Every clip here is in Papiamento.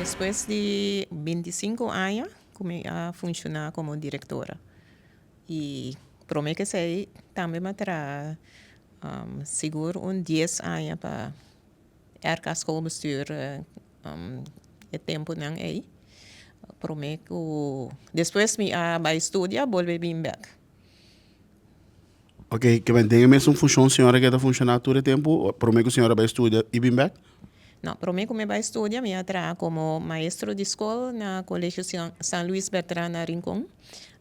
Despues di 25 aña ku mi a funshoná komo direktora. I promé ku esei tambe mi a traha sigur un 10 aña pa RK Schoolbestuur e tempunan ei. Promé ku despues mi a bai studia bolbe bin bèk. Ok, ke men den e mesun funshon señora ke ta funshoná tur e tempu promé ku señora bai studia i bin bèk? No, promé ku mi bai studia mi a traha komo maestro di skol na Kolegio San Luis Bertrand na Rincon.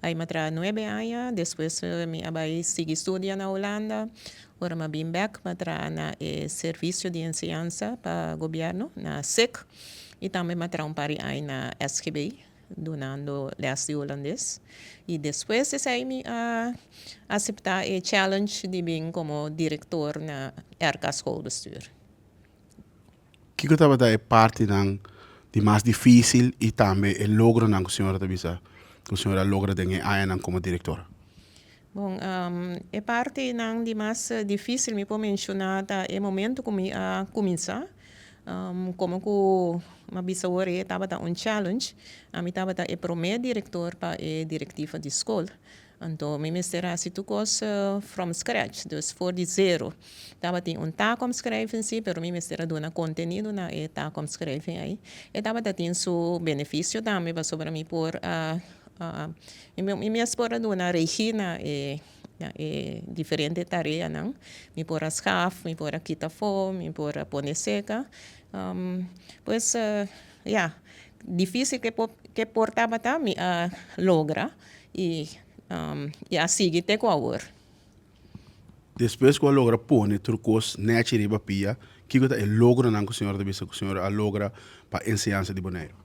Ai mi a traha 9 aña, despues mi a bai sigui studia na Hulanda. Ora mi a bin bèk mi a traha na e servisio di enseñansa pa gobièrnu na SEC i tambe mi a traha un par di aña na SGB dunando les di hulandes. I despues esei mi a aseptá e challenge di bin komo direktor na RK Schoolbestuur. Kiko tabata e partinan di mas difísil i tambe e logronan ku señora ta bisa ku señora a logra den e añanan komo direktor? Bon, e partinan di mas difísil mi por menshoná ta e momento ku mi a kuminsá. Komo ku mi a bisa awor e tabata un challenge, ami tabata e promé direktor pa e direktiva di skol. Anto mi mester hasi tur kos from scratch, dus for di zero. Tabatin un taakomschrijving si, pero mi mester a duna kontenido na e taakomschrijving ei. E tabata tin su benefisio tambe pasobra mi por a mi mes por a duna regie na e diferente tareanan. Mi por a schaf, mi por a kita afó, mi por a pone seka. Pues ya, difísil ke por tabata mi a logra i a sigui te ku awor. Despues ku a logra pone tur kos nèchi riba pia, kiko ta e logronan ku señora ta bisa ku señora a logra pa enseñansa di Boneiru?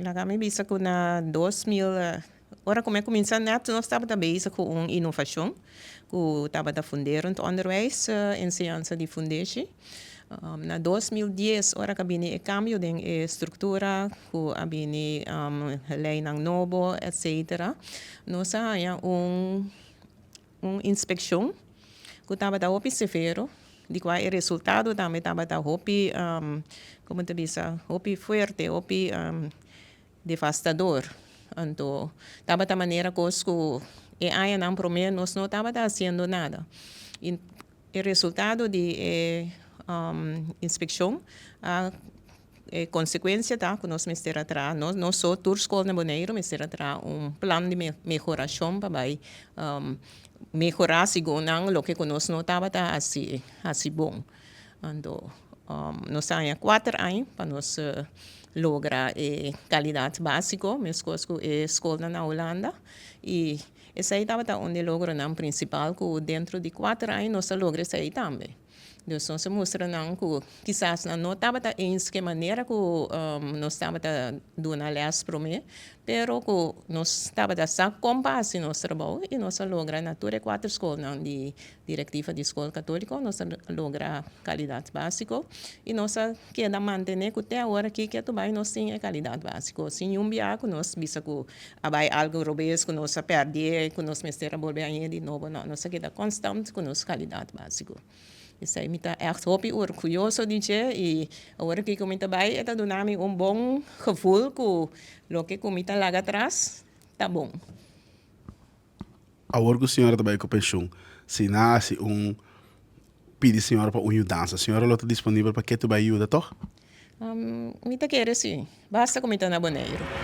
Laga mi bisa ku na 2000, ora ku mi a kuminsá nèt nos tabata bezig ku un inovashon ku tabata funderend onderwijs, enseñansa di fundeshi. Na 2010 ora ku a bini e kambio den e struktura ku a bini leinan nobo etcetera, nos a haña un inspekshon ku tabata hopi severo, di kua e resultado tambe tabata hopi, komo ta bisa, hopi fuerte, hopi devastador. Anto tabata manera kos ku e añanan promé nos no tabata hasiendo nada. I e resultado di e inspekshon a e konsekuensia ta ku nos mester a traha, no so tur skol na Boneiru mester a traha un plan di mehorashon pa bai mehorá segun nan loke ku nos no tabata hasi bon. Anto nos a haña 4 aña pa nos logra e kalidat básiko meskos ku e skolnan na Hulanda i esei tabata un di e logronan prinsipal ku dentro di 4 aña nos a logra esei tambe. Dus nos a mustra nan ku kisas nan no tabata eens ku e manera ku nos tabata duna les promé, pero ku nos tabata sa kon pa hasi nos trabou i nos a logra na tur e kuater skolnan di direktiva di skol katóliko nos a logra kalidat básiko i nos a keda mantené ku te awor aki ke bai nos tin e kalidat básiko sin niun bia ku nos bisa ku a bai algu robes, ku nos a pèrdè, ku nos mester a bolbe haña di nobo. No, nos a keda konstant ku nos kalidat básiko. Esei mi ta ègt hopi orguyoso di dje i awor aki ku mi ta bai e ta duna mi un bon gevoel ku loke ku mi ta laga atras ta bon. Awor ku señora ta bai ku penshun, si nan hasi un pidi señora pa un yudansa, señora lo ta disponibel pa ke tu bai yuda, tòg? Mi ta kere si, basta ku mi ta na Boneiru.